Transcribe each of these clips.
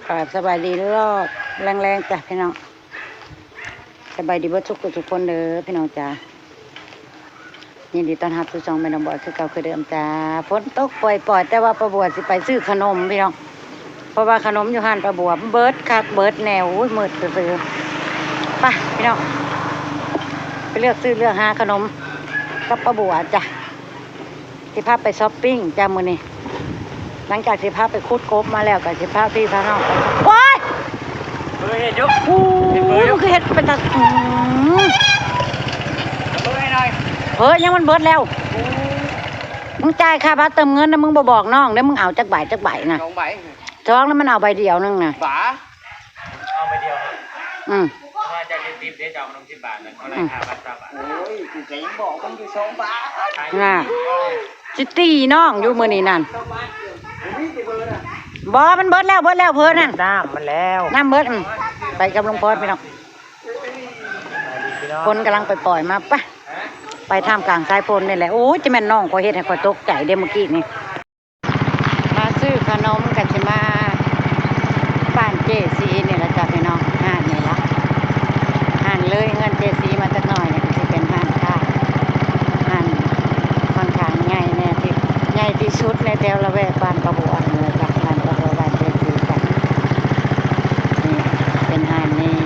ກາບສະບາຍດີລອບແລງໆ ຈ້າພີ່ນ້ອງ, ສະບາຍດີເບິດທຸກຜູ້ທຸກຄົນເດີພີ່ນ້ອງຈ້າ. ຍິນດີຕ້ອນຮັບສູ່ຊ່ອງແມ່ນ້ອງບອຍຄືເກົ່າຄືເດີມຈ້າ. ຝົນຕົກປ່ອຍໆ ແຕ່ວ່າປ້າບົວຊິໄປຊື້ຂະໜົມພີ່ນ້ອງ, ເພາະວ່າຂະໜົມຢູ່ຮ້ານປ້າບົວເບິດຄັກເບິດແນ່. ໂອ້ຍ ມືດຊື່ໆ. ໄປພີ່ນ້ອງ ໄປເລືອກຊື້ເລືອກຫາຂະໜົມກັບປ້າບົວຈ້າ. ຊິພາໄປຊັອບປິງຈ້າມື້ນີ້. ຫຼັງຈາກທີ່ພາໄປຂຸດກົບມາແລ້ວ ກໍຊິພາພີ່ພານ້ອງໄປ. ໂອ້ຍ ເອີ ເຮັດຢູ່ ໂອ້ ເຮັດເບີຢູ່ ມັນຄືເຮັດເປັນຕາ ອືມ ເບີໃຫ້ໜ່ອຍ. ເຮີ້ຍ ຍັງມັນເບິດແລ້ວ. ມຶງຈ່າຍຄ່າບັດເຕີມເງິນນະ ມຶງບໍ່ບອກນ້ອງເດ້ ມຶງເອົາຈັກໃບ ຈັກໃບນະ? ສອງໃບ. ສອງ ແລ້ວມັນເອົາໃບດຽວໜຶ່ງນະ. ບາ ເອົາໃບດຽວ. ອືມ ວ່າຈະເຮັດຕິບເດ້ ເຈົ້າຂະໜົມສິບບາດນະ ເຂົາໄລ່ຄ່າບັດຊາວບາດ. ໂອ້ຍ ກູກໍຍັງບອກມຶງຢູ່ສອງບາດນະ. ຊິຕີນ້ອງຢູ່ມື້ນີ້ນັ້ນ. ບໍ່ ມັນເບິດແລ້ວ ເບິດແລ້ວເພີ້ນນັ້ນ. ນ້ຳມັນແລ້ວ ນ້ຳເບິດ. ອືມ ໄປກັບລຸງພອນພີ່ນ້ອງ. ຝົນກຳລັງປ່ອຍໆມາ. ໄປ ໄປທ່າມກາງສາຍຝົນນີ້ແຫຼະ. ໂອ້ຍ ຈະແມ່ນນ້ອງຂ້ອຍເຮັດໃຫ້ຂ້ອຍຕົກໃຈເດ້ມື້ກີ້ນີ້. ມາຊື້ຂະໜົມ ກະຊິມາບ້ານເຈສີນີ້ລະຈ້າພີ່ນ້ອງ. ຮ້ານນີ້ລະ ຮ້ານເລີຍເຮືອນເຈສີມາຈັກໜ້ອຍນີ້ ກະຊິເປັນຮ້ານຄ້າ ຮ້ານຂ້ອນຂ້າງໃຫຍ່ແນ່ ທີ່ໃຫຍ່ທີ່ສຸດໃນແຖວລະແວກບ້ານປ້າບົວນີ້ລະຈ້າ. ຮ້ານປ້າບົວ ບ້ານເຈສີຈ້າ. ນີ້ເປັນຮ້ານນີ້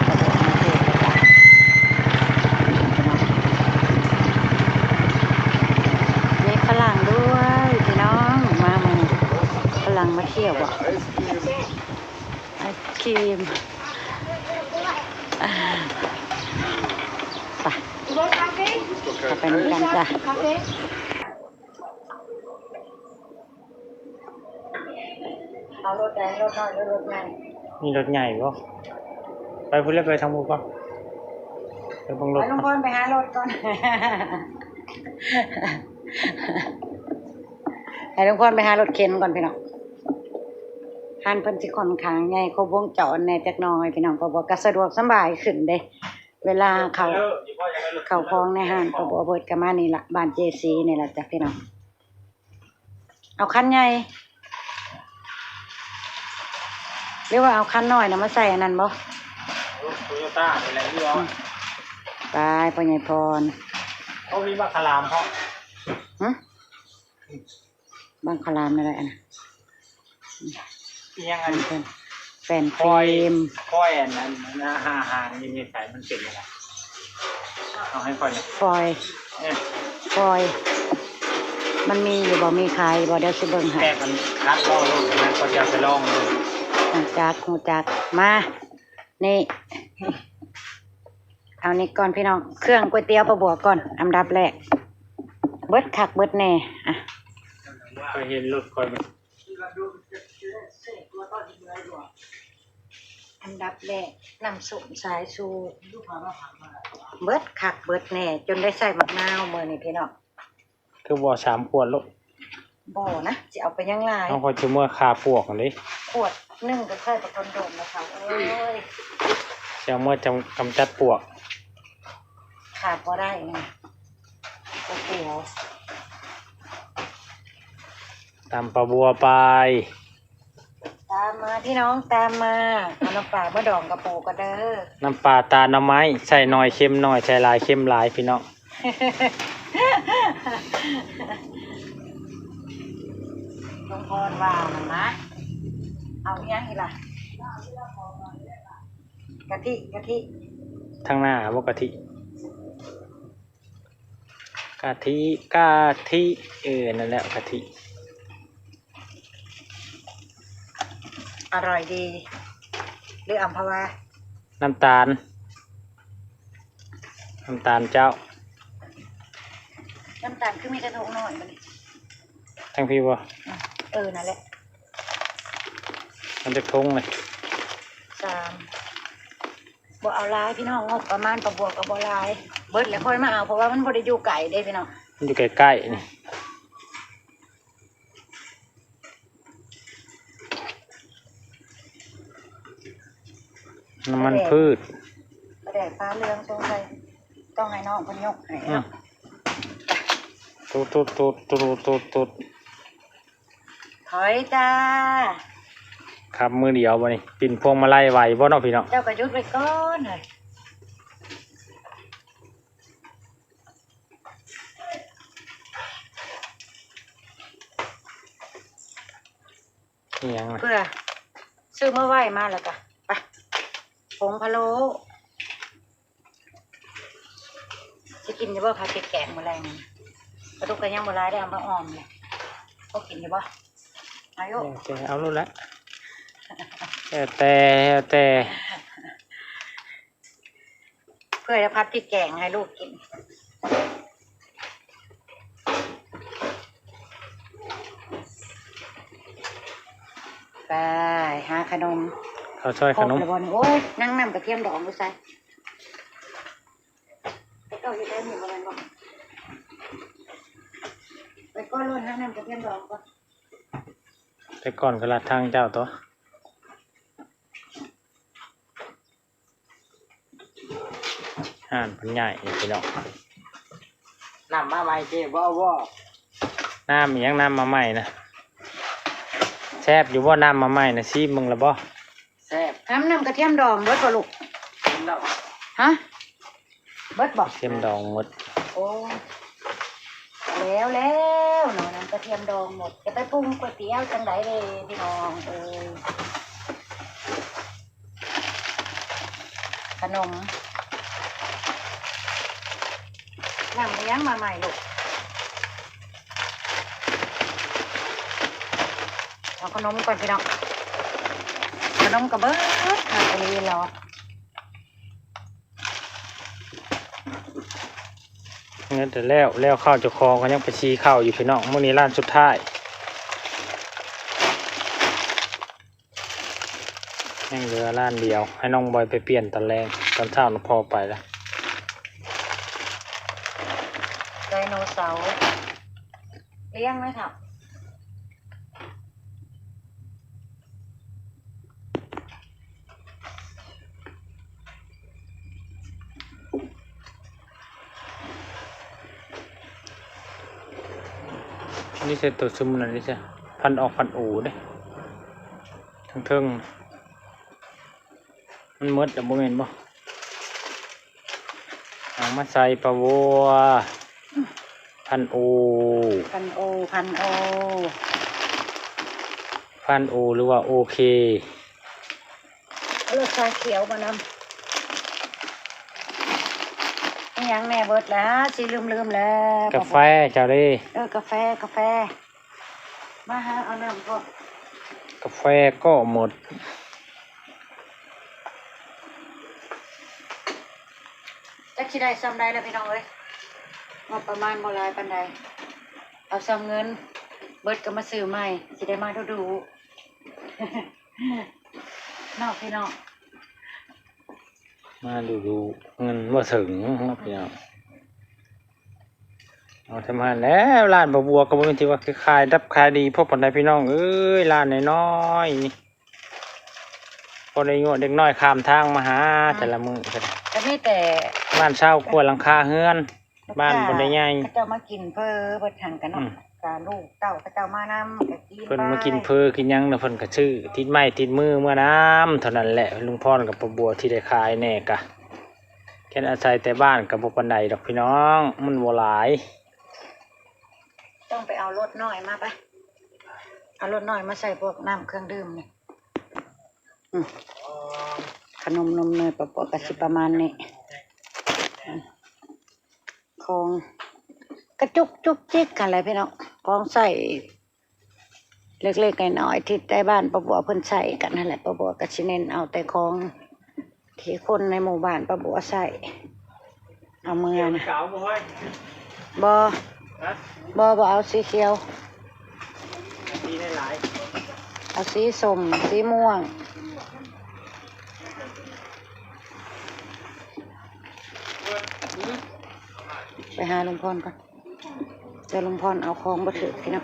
ປ້າບົວມາຊື້ ມີຝຣັ່ງດ້ວຍພີ່ນ້ອງ ມາມື້ນີ້. ຝຣັ່ງມາທ່ຽວບໍ? ໄອສຄຣີມ ໄປ ເຂົ້າໄປນຳກັນຈ້າ. ເອົາລົດໃດ ລົດນ້ອຍຫຼືລົດໃຫຍ່? ມີລົດໃຫຍ່ບໍ່? ໄປພຸ້ນແຫຼະ ໄປທາງພຸ້ນກ່ອນ ໄປເບິ່ງລົດ. ໄປ ລຸງພອນໄປຫາລົດກ່ອນ ໃຫ້ລຸງພອນໄປຫາລົດເຂັນກ່ອນພີ່ນ້ອງ. ຮ້ານເພິ່ນຊິຂ້ອນຂ້າງໃຫຍ່ຄົບວົງຈອນແດ່ຈັກໜ້ອຍພີ່ນ້ອງ ເພາະວ່າກະສະດວກສະບາຍຂຶ້ນເດ້. ເວລາເຂົ້າ ເຂົ້າຂອງໃນຮ້ານ ກໍບໍ່ເບິດ ກໍມານີ້ລະ ບ້ານເຈສີນີ້ລະຈ້າພີ່ນ້ອງ. ເອົາຄັນໃຫຍ່ ຫຼືວ່າເອົາຄັນນ້ອຍນະມາໃສ່ອັນນັ້ນບໍ່? ໂຕໂຍຕ້ານີ້ແຫຼະ. ອືມ ໄປ ພໍ່ໃຫຍ່ພອນ. ໂອ້ ມີບັກຂາລາມພ້ອມ. ຫຶ? ບັກຂາລາມແນວໃດອັນນັ້ນ? ອີຫຍັງອັນ ແປ້ນ ແປ້ນຟິມ ຟອຍ ຟອຍອັນນັ້ນ ອັນນັ້ນ ຫາ ຫາ ນີ້ ນີ້ໃສ ມັນເປັນຈັ່ງໃດ? ເອົາໃຫ້ຂ້ອຍໜ່ອຍ ຟອຍ ເອີ ຟອຍ ມັນມີຢູ່ບໍ່? ມີຂາຍຢູ່ບໍ່? ດຽວຊິເບິ່ງໃຫ້. ແປ້ນມັນຄັດລໍໂລດ ນັ້ນກໍຈະໄປລອງເບິ່ງ. ຮູ້ຈັກ ຮູ້ຈັກ. ມາ ນີ້ ເອົານີ້ກ່ອນພີ່ນ້ອງ ເຄື່ອງກ໋ວຍຕຽວປ້າບົວກ່ອນ ອັນດັບແລກ. ເບິດຄັກເບິດແນ່. ອະ ຂ້ອຍເຫັນລົດຂ້ອຍມັນ ອັນດັບແລກ ນ້ຳສົ້ມສາຍຊູ. ເບິດຄັກເບິດແນ່ ຈົນໄດ້ໃສ່ໝາກນາວມື້ນີ້ພີ່ນ້ອງ. ຄືບໍ່ເອົາສາມຂວດໂລດ? ບໍ່ນະ ຊິເອົາໄປຫຍັງຫຼາຍ? ເຮົາກໍຊິເມືອຂ້າປວກຫັ້ນເດ້. ຂວດໜຶ່ງກໍໃຊ້ປະຕົນດົນນະເຖົ້າເອີຍ. ຊິເອົາເມືອຈຳ ກຳຈັດປວກ. ຂາດບໍ່ໄດ້ນະ ກ໋ວຍຕຽວ. ຕຳປາບົວໄປ. ຕາມມາພີ່ນ້ອງ ຕາມມາ. ເອົານ້ຳປາມາດອງກະປູກ່ອນເດີ. ນ້ຳປາຕາໜໍ່ໄມ້ ໃສ່ໜ້ອຍເຄັມໜ້ອຍ ໃສ່ຫຼາຍເຄັມຫຼາຍພີ່ນ້ອງ. ລຸງພອນວ່ານັ້ນນະ. ເອົາອີ່ຫຍັງອີກລະ? ກະທິ ກະທິ. ທາງໜ້າບໍ່ກະທິ? ກະທິ ກະທິ ເອີ ນັ້ນແຫຼະ ກະທິ. ອະຮ່ອຍດີ ຫຼືອຳພະວາ? ນ້ຳຕານ ນ້ຳຕານເຈົ້າ. ນ້ຳຕານຄືມີແຕ່ຖົງນ້ອຍບັດນີ້. ທາງພີ້ບໍ່? ເອີ ນັ້ນແຫຼະ. ມັນຈັກຖົງເລີຍ? ສາມ. ບໍ່ເອົາຫຼາຍພີ່ນ້ອງ ງົບປະມານປ້າບົວກໍບໍ່ຫຼາຍ. ເບິດແລ້ວຄ່ອຍມາເອົາ ເພາະວ່າມັນບໍ່ໄດ້ຢູ່ໄກເດ້ພີ່ນ້ອງ ມັນຢູ່ໃກ້ໆນີ້. ນ້ຳມັນພືດ ປາແດກປາເຫຼືອງ ສົງໄສຕ້ອງໃຫ້ນ້ອງເພິ່ນຍົກໃຫ້ເນາະ. ອືມ ຕຸດໆໆໆໆ. ຖອຍຈ້າ. ຄັບ ມື້ດຽວບັດນີ້ ປິ່ນພວງມາໄລໄຫວບໍ່ເນາະພີ່ນ້ອງ? ເຈົ້າກໍຢຸດໄວ້ກ່ອນເຮີ້ຍ. ອີ່ຫຍັງນະ? ເພື່ອຊື້ມື້ໄຫວ້ມາແລ້ວກະ ໄປ ຜົງພະໂລ້. ຊິກິນຢູ່ບໍ່ ຜັດເຜັດແກງມື້ແລງນີ້? ປາດຸກກໍຍັງບໍ່ຫຼາຍໄດ້ ເອົາມາອ່ອມເລີຍ. ພໍກິນຢູ່ບໍ່? ອາຍຸ ແຕ່ ເອົາໂລດແຫຼະ ແລ້ວແຕ່ ແລ້ວແຕ່. ເພື່ອຈະຜັດເຜັດແກງໃຫ້ລູກກິນ. ໄປຫາຂະໜົມ ເຂົ້າຊອຍຂະໜົມ. ຄົບແລ້ວບໍ່ນີ້? ໂອ້ຍ ນາງນ້ຳກະທຽມດອງຢູ່ໃສ? ໄປເຂົ້າຢູ່ໃນນີ້ບໍ່ແມ່ນບໍ່? ໄປກ່ອນໂລດ ຫານ້ຳກະທຽມດອງກ່ອນ. ແຕ່ກ່ອນກໍລັດທາງເຈົ້າຕົວະ. ຮ້ານເພິ່ນໃຫຍ່ພີ່ນ້ອງ. ນ້ຳມາໃໝ່ເຈ້ ບໍ່ເອົາບໍ່? ນ້ຳອີ່ຫຍັງ ນ້ຳມາໃໝ່ນະ? ແຊບຢູ່ບໍ່ ນ້ຳມາໃໝ່ນະ? ຊີມເບິ່ງລະບໍ່? ແຊບ. ນ້ຳ ນ້ຳກະທຽມດອງເບິດບໍ່ລູກ? ກິນແລ້ວ. ຮະ? ເບິດບໍ່? ກະທຽມດອງໝົດ. ໂອ້ ແລ້ວແລ້ວເນາະ ນ້ຳກະທຽມດອງໝົດ. ຈະໄປປຸງກ໋ວຍຕຽວຈັ່ງໃດເດພີ່ນ້ອງເອີຍ? ຂະໜົມ ນ້ຳອີ່ຫຍັງມາໃໝ່ລູກ? ເອົາຂະໜົມກ່ອນພີ່ນ້ອງ. ຂະໜົມກະເບິດ ໜ້າກະລີຫຼອກ. ເງິນແລ້ວ ແລ້ວເຂົ້າເຈົ້າຂອງກໍຍັງໄປສີເຂົ້າຢູ່ພີ່ນ້ອງ. ມື້ນີ້ຮ້ານສຸດທ້າຍ ຍັງເຫຼືອຮ້ານດຽວ ໃຫ້ນ້ອງບອຍໄປປ່ຽນຕອນແລງ. ຕອນເຊົ້ານະພໍ່ໄປລະ. ໄດໂນເສົາລ້ຽງໄວ້ເຖົ້າ. ນີ້ໃສ່ໂຕຊຸມນັ້ນນີ້ຊະ ພັນອອກພັນໂອເດ້ ເທິງໆ ມັນໝົດແລ້ວບໍ່ແມ່ນບໍ່? ເອົາມາໃສ່ປາບົວ ພັນໂອ ພັນໂອ ພັນໂອ ພັນໂອ ຫຼືວ່າໂອເຄ. ເອົາໂລດຊາຂຽວມານຳ. ອີ່ຫຍັງແນ່ເບິດລະ ຊິລືມໆແລ້ວ. ກາແຟເຈົ້າເດ້. ເອີ ກາແຟ ກາແຟ. ມາຫາເອົານ້ຳພວກ ກາແຟກໍໝົດ. ຈັກຊິໄດ້ຊ່ຳໃດລະພີ່ນ້ອງເອີຍ ງົບປະມານບໍ່ຫຼາຍປານໃດ. ເອົາຊ່ຳເງິນ ເບິດກໍມາຊື້ໃໝ່ ຊິໄດ້ມາດຸໆ ເນາະພີ່ນ້ອງ. ມາດຸໆ ເງິນບໍ່ເຖິງເນາະພີ່ນ້ອງ. ເອົາທຳມາແລ້ວ ຮ້ານປ້າບົວກໍບໍ່ແມ່ນທີ່ວ່າຂາຍດິບຂາຍດີພໍປານໃດພີ່ນ້ອງເອີຍ. ຮ້ານນ້ອຍໆນີ້ ພໍໄດ້ຍົວະເດັກນ້ອຍຂ້າມທາງມາຫາ ອືມ ແຕ່ລະມື້ກໍໄດ້ ກໍມີແຕ່ບ້ານຊາວກວ່າຫຼັງຄາເຮືອນ ບ້ານບໍ່ໄດ້ໃຫຍ່. ເຂົາເຈົ້າມາກິນເຝີເບິດຫັ້ນກະເນາະ ອືມ ກະລູກເຕົ້າເຂົາເຈົ້າມານຳ ກະກິນ ເພິ່ນມາກິນເຝີກິນຫຍັງນະ ເພິ່ນກະຊື້ຕິດໄມ້ຕິດມືເມືອນຳ. ເທົ່ານັ້ນແຫຼະ ລຸງພອນກັບປ້າບົວທີ່ໄດ້ຂາຍແດ່ກະ ແຕ່ອາໄສແຕ່ບ້ານກະບໍ່ປານໃດດອກພີ່ນ້ອງ ມັນບໍ່ຫຼາຍ. ຕ້ອງໄປເອົາລົດນ້ອຍມາ ໄປ ເອົາລົດນ້ອຍມາໃສ່ພວກນ້ຳເຄື່ອງດື່ມນີ້. ອືມ ຂະໜົມນົມເນີຍປ້າບົວກະຊິປະມານນີ້. ຂອງກະຈຸກຈຸກຈິກຫັ້ນແຫຼະພີ່ນ້ອງ ຂອງໃຊ້ເລັກໆນ້ອຍໆ ທີ່ແຕ່ບ້ານປ້າບົວເພິ່ນໃຊ້ກັນຫັ້ນແຫຼະ. ປ້າບົວກະຊິເນັ້ນເອົາແຕ່ຂອງທີ່ຄົນໃນໝູ່ບ້ານປ້າບົວໃຊ້ ເອົາເມືອນະ. ບໍ່ ບໍ່ ບໍ່ເອົາສີຂຽວ ສີຫຼາຍໆ ເອົາສີສົ້ມ ສີມ່ວງ. ໄປຫາລຸງພອນກ່ອນ ເຈົ້າລຸງພອນເອົາຂອງບໍ່ຖືກພີ່ນ້ອງ.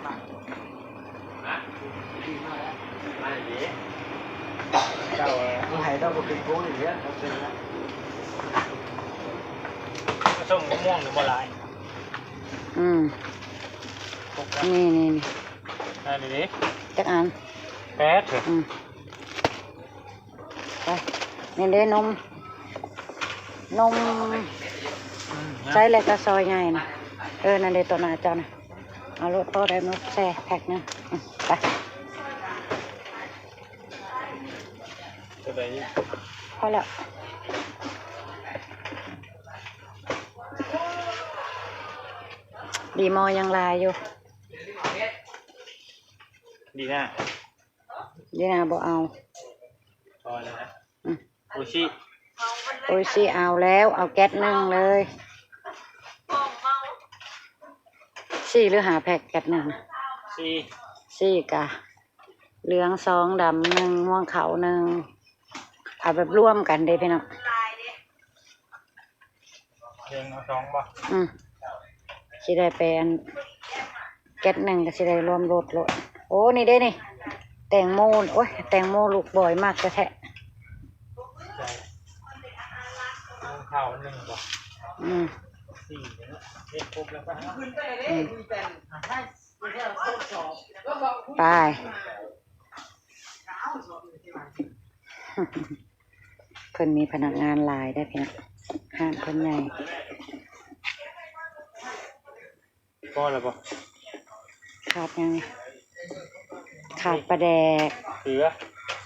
ເຈົ້າ ເອົາໃຫ້ເຈົ້າບໍ່ຂຶ້ນໂພງນີ້ເດ້. ສົ້ມມະມ່ວງນີ້ບໍ່ຫຼາຍ. ອືມ ນີ້ໆໆ ໄດ້ເດ້. ຈັກອັນ? ແປດເຖາະ. ອືມ ໄປ ນີ້ເດ້ນົມ ນົມ ໃສ່ແລ້ວກໍຊອຍໃຫຍ່ນະ. ເອີ ນັ້ນເດ້ ຕໍ່ໜ້າເຈົ້ານະ. ເອົາໂລດ ພໍໄດ້ໝົດແຊແພັກໜຶ່ງ. ອືມ ໄປ ເທົ່າໃດ? ພໍແລ້ວ. ດີມໍຍັງຫຼາຍຢູ່. ດີນາ ດີນາບໍ່ເອົາ. ພໍແລ້ວນະ. ອືມ ໂອຊິ ໂອຊິເອົາແລ້ວ ເອົາແກັດໜຶ່ງເລີຍ. ສີ່ ຫຼື ຫ້າແພັກແກັດໜຶ່ງນະ? ສີ່ ສີ່ກະ ເຫຼືອງສອງ ດຳໜຶ່ງ ມ່ວງຂາວໜຶ່ງ. ເອົາແບບລວມກັນເດ້ພີ່ນ້ອງ. ເອົາສອງບໍ່? ອືມ ຊິໄດ້ໄປອັນ ແກັດໜຶ່ງກໍຊິໄດ້ລວມໂລດໂລດ. ໂອ້ ນີ້ເດ້ນີ້ ແຕງໂມ. ໂອ້ຍ ແຕງໂມລູກບອຍມັກແທ້ໆ. ເຂົ້າໜຶ່ງບໍ່? ອືມ ສີ່ເນາະ ເຮັດຄົບແລ້ວກໍ ອືມ ໄປ. ເພິ່ນມີພະນັກງານຫຼາຍເດ້ພີ່ນ້ອງ ຮ້ານເພິ່ນໃຫຍ່. ພໍແລ້ວບໍ່? ຂາດຫຍັງ? ຂາດປາແດກ ເກືອ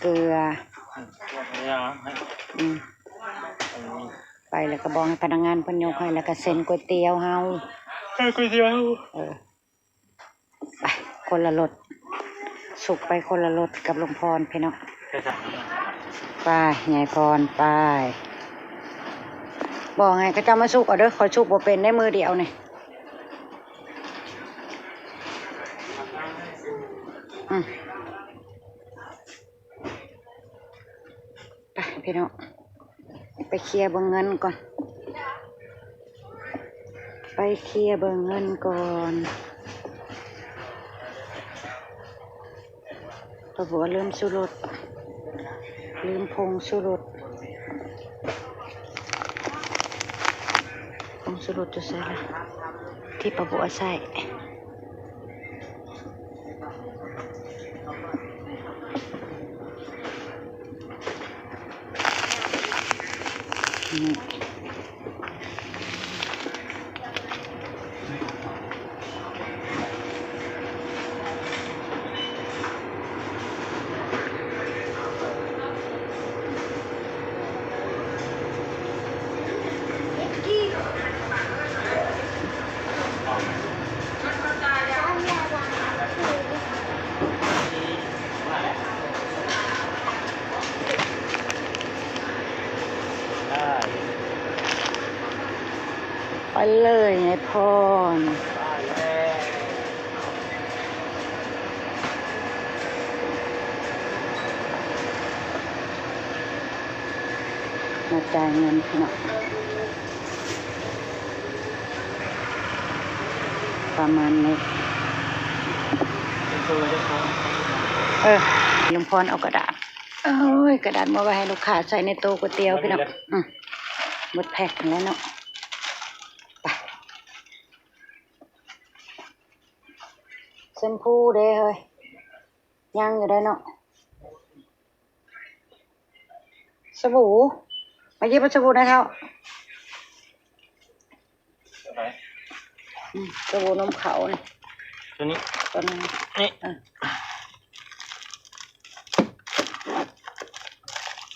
ເກືອ. ອືມ ອືມ ໄປແລ້ວກໍບອກໃຫ້ພະນັກງານເພິ່ນຍົກໃຫ້ ແລ້ວກໍເຊັນກ໋ວຍຕຽວເຮົາ. ເອີ ກ໋ວຍຕຽວເຮົາ ເອີ. ໄປ ຄົນລະລົດ ສຸກໄປຄົນລະລົດກັບລຸງພອນພີ່ນ້ອງ. ໄປ ຍາຍພອນ ໄປ. ບອກໃຫ້ເຂົາເຈົ້າມາສຸກເອົາເດີ ຂ້ອຍສຸກບໍ່ເປັນໃນມື້ດຽວນີ້. ອືມ. ໄປພີ່ນ້ອງ ໄປເຄຍເບິ່ງເງິນກ່ອນ ໄປເຄຍເບິ່ງເງິນກ່ອນ. ປາບົວລືມຊູລົດ ລືມຜົງຊູລົດ. ຜົງຊູລົດຢູ່ໃສລະ ທີ່ປາບົວໃສ່? ໄປເລີຍ ຍາຍພອນ. ມາຈ່າຍເງິນເນາະ ປະມານນີ້. ເອີ ລຸງພອນເອົາກະດາດ ໂອ້ຍ ກະດາດມາໄວ້ໃຫ້ລູກຄ້າໃສ່ໃນໂຕກ໋ວຍຕຽວພີ່ນ້ອງ. ອືມ ໝົດແພັກຫັ້ນແຫຼະເນາະ. ໄປ ແຊມພູເດ້ເຮີຍ ຍັງຢູ່ໄດ໋ເນາະ. ສະບູ ມາຫຍິບເອົາສະບູໜ້ອຍເຖົ້າ. ອືມ ສະບູນົມເຂົ້ານີ້ ຕົວນີ້ ຕົວນີ້ ນີ້ ເອີ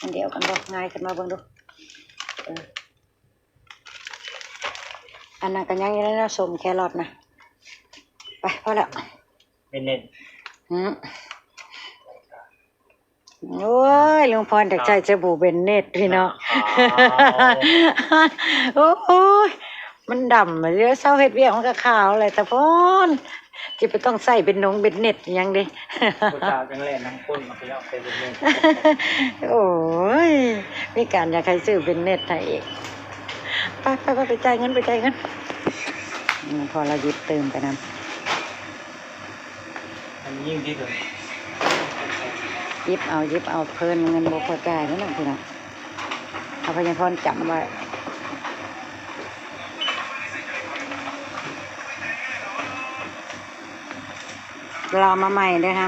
ອັນດຽວກັນບໍ່? ຫງາຍຂຶ້ນມາເບິ່ງດູ. ເອີ ອັນນັ້ນກໍຍັງຢູ່ໃນນັ້ນ ສົ້ມແຄຣອດນະ. ໄປ ພໍແລ້ວ ເບັນເນັດ. ຫື ໂອ້ຍ ລຸງພອນຢາກໃຊ້ສະບູເບັນເນັດພີ່ນ້ອງ. ໂອ້ຍ ມັນດຳ ດຽວເຊົາເຮັດວຽກມັນກໍຂາວແຫຼະ ຕາພອນ. ຊິໄປຕ້ອງໃຊ້ເບັນນົງເບັນເນັດຫຍັງເດ. ຜູ້ສາວຈັ່ງແລ່ນນຳຄົນມາ ພີ່ນ້ອງ ໃສ່ເບັນເນັດ. ໂອ້ຍ ມີການຢາກໃຫ້ຊື້ເບັນເນັດໃຫ້ອີກ. ໄປ ໄປ ໄປ ໄປຈ່າຍເງິນ ໄປຈ່າຍເງິນ. ອືມ ພໍລະຫຍິບຕື່ມໄປນຳ. ອັນນີ້ຍິງທີ່ສຸດ ຫຍິບເອົາ ຫຍິບເອົາ ເພິ່ນເງິນບໍ່ພໍຈ່າຍເດ້ເນາະ ພີ່ນ້ອງ. ເອົາ ພະຍາພອນຈຳໄວ້ ລາວມາໃໝ່ເດ້ຮະ.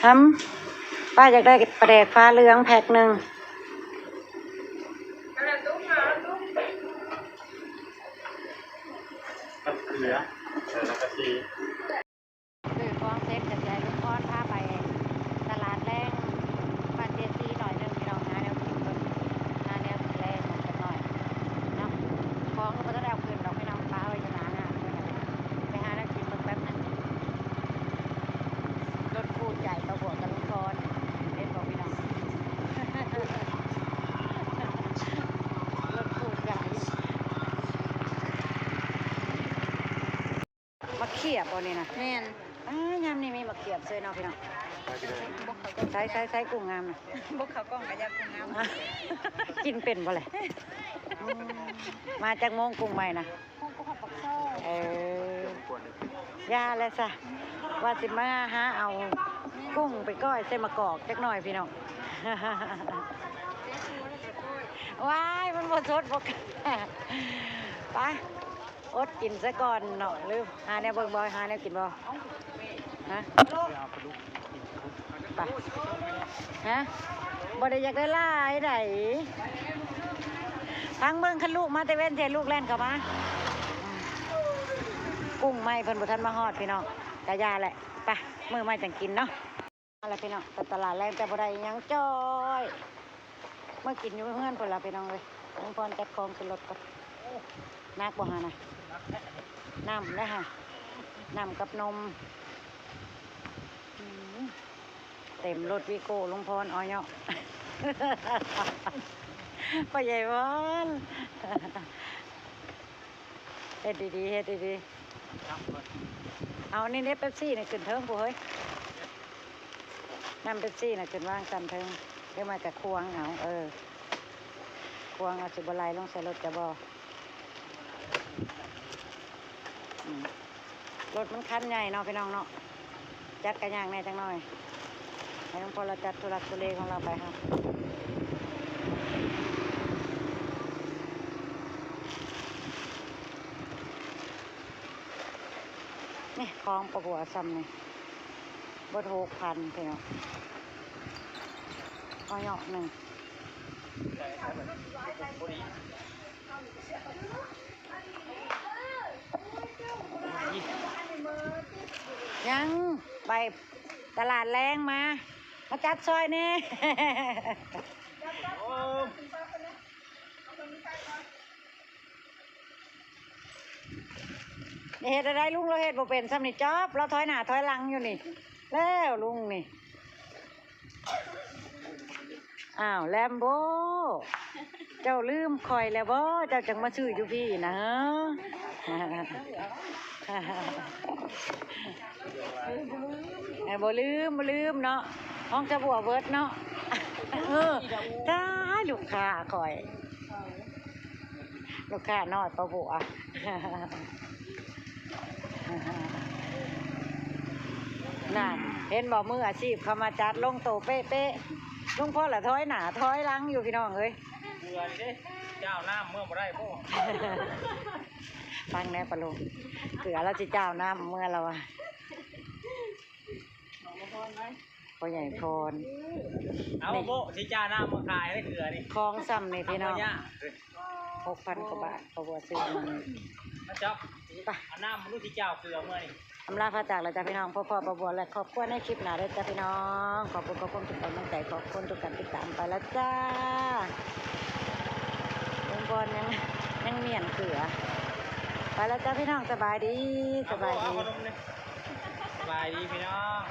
ອຳ ປ້າຢາກໄດ້ປາແດກຟ້າເຫຼືອງແພັກໜຶ່ງ. ເຫຼືອ ເອີ ແລ້ວກໍຊີ ຊື້ຂອງເສັດກໍຊິໃຫ້ລຸງພອນພາໄປຕະຫຼາດແລງບ້ານເຈຊີໜ້ອຍໜຶ່ງພີ່ນ້ອງ ຫາແນວກິນເບິ່ງ ຫາແນວກິນແລງຈັກໜ້ອຍເນາະ. ຂອງກໍບໍ່ທັນໄດ້ເອົາຂຶ້ນດອກພີ່ນ້ອງ ປະໄວ້ຢູ່ໜ້າຮ້ານເພິ່ນນັ້ນແຫຼະ ໄປຫາແນວກິນເບິ່ງແປັບໜຶ່ງ. ລົດຄູ່ໃຈປາບວກກັບລຸງພອນ ເຫັນບໍ່ພີ່ນ້ອງ ລົດຄູ່ໃຈ. ໝາກຂຽບບໍ່ນີ້ນະ? ແມ່ນ. ອ້າ ຍາມນີ້ມີໝາກຂຽບເຊີຍເນາະພີ່ນ້ອງ. ໃສໆໆ ກຸ້ງງາມນະ? ບໍ່ເຂົ້າກ້ອງກໍຢາກກຸ້ງງາມ. ກິນເປັນບໍ່ແຫຼະ? ມາຈັກໂມງກຸ້ງໃໝ່ນະ? ເອີ ຢ່າແຫຼະຊະ ວ່າຊິມາຫາເອົາກຸ້ງໄປກ້ອຍໃສ່ໝາກກອກຈັກໜ້ອຍພີ່ນ້ອງ. ວ້າຍ ມັນບໍ່ສົດບໍ່ກາ ໄປ ອົດກິນຊະກ່ອນເນາະ ຫຼືຫາແນວເບິ່ງບໍ່ ຫາແນວກິນບໍ່? ຮະ ໄປ ຮະ ບໍ່ໄດ້ຢາກໄດ້ຫຼາຍໃດ. ຟັງເບິ່ງ ຄັນລູກມາແຕ່ເວັນ ຊິໃຫ້ລູກແລ່ນເຂົ້າມາ. ກຸ້ງໃໝ່ເພິ່ນບໍ່ທັນມາຮອດພີ່ນ້ອງ ກະຢ່າແຫຼະ ໄປ ມື້ໃໝ່ຈັ່ງກິນເນາະ. ມາແລ້ວພີ່ນ້ອງ ໄປຕະຫຼາດແລງ ແຕ່ບໍ່ໄດ້ຫຍັງຈ້ອຍ ເມືອກິນຢູ່ເຮືອນພຸ້ນລະພີ່ນ້ອງເອີຍ. ລຸງພອນຈັດຂອງຂຶ້ນລົດກ່ອນ. ໜັກບໍ່ຫານະ? ນ້ຳເດ້ຫາ ນ້ຳກັບນົມ. ອືມ ເຕັມລົດວີໂກ້ລຸງພອນ ອອຍເນາະ ພໍ່ໃຫຍ່ວອນ. ເຮັດດີໆ ເຮັດດີໆ. ເອົາ ນີ້ເດ້ ເປັບຊີນີ້ຂຶ້ນເທິງພຸ້ນເຮີຍ ນ້ຳເປັບຊີນະ ຂຶ້ນວາງຊັ້ນເທິງ ຫຼືບໍ່ກໍຄວງເອົາ ເອີ ຄວງເອົາ ຊິບໍ່ໄຫຼລົງໃສ່ລົດຈະບໍ່. ອືມ ລົດມັນຄັນໃຫຍ່ເນາະ ພີ່ນ້ອງເນາະ ຈັດກະຍາກແດ່ຈັກໜ້ອຍ ໃຫ້ຫຼວງພໍ່ລາວຈັດທຸລັກທຸເລຂອງລາວໄປເຮົາ. ນີ້ຂອງປ້າບົວຊ່ຳນີ້ ເບິດຫົກພັນພີ່ນ້ອງ ເອົາເຍາະໜຶ່ງ. ຍັງໄປຕະຫຼາດແລງມາ ມາຈັດຊ່ອຍແດ່. ເຮັດແນວໃດລຸງ ລາວເຮັດບໍ່ເປັນຊ່ຳນີ້ ຈອບ ລາວຖອຍໜ້າຖອຍຫຼັງຢູ່ນີ້ ແລ້ວລຸງນີ້. ອ້າວ ແລມໂບ້ ເຈົ້າລືມຂ້ອຍແລ້ວບໍ່? ເຈົ້າຈັ່ງມາຊື້ຢູ່ພີ້ນະ ເອີ ບໍ່ລືມ ບໍ່ລືມເນາະ ຂອງຊາບົວເບິດເນາະ. ເອີ ຕາຍ ລູກຄ້າຂ້ອຍ ລູກຄ້ານ້ອຍປ້າບົວ ນັ້ນ ເຫັນບໍ່ ມືອາຊີບເຂົາມາຈັດລົງໂຕເປະໆ ລຸງພອນລະຖອຍໜ້າຖອຍຫຼັງຢູ່ ພີ່ນ້ອງເອີຍ. ເກືອນີ້ເດ້ ເຈົ້ານ້ຳເມືອບໍ່ໄດ້ບໍ? ຟັງແດ່ປ້າລຸງ ເກືອລາວຊິເຈົ້ານ້ຳເມືອລາວວ່າ. ພໍ່ໃຫຍ່ພອນ ເອົາ ນີ້ ໂບະ ຊິຈ່ານ້ຳມາຂາຍໃຫ້ເກືອນີ້ ຂອງຊ່ຳນີ້ພີ່ນ້ອງ ຫົກພັນກວ່າບາດ ພໍ່ບົວຊື້ມານີ້ ມາຈັບ ໄປ ເອົານ້ຳມາດູ ຊິຈ່າເກືອເມືອນີ້. ອຳລາພາຈາກແລ້ວຈ້າພີ່ນ້ອງ ພໍ້ໆປ້າບົວ ແລະ ຄອບຄົວໃນຄລິບໜ້າເດີຈ້າພີ່ນ້ອງ. ຂອບຄຸນ ຂອບຄຸນທຸກກຳລັງໃຈ ຂອບຄຸນທຸກການຕິດຕາມ ໄປແລ້ວຈ້າ. ລຸງພອນຍັງ ຍັງມ້ຽນເກືອ ໄປແລ້ວຈ້າພີ່ນ້ອງ ສະບາຍດີ ສະບາຍດີ ເອົາຂະໜົມນີ້ ສະບາຍດີພີ່ນ້ອງ.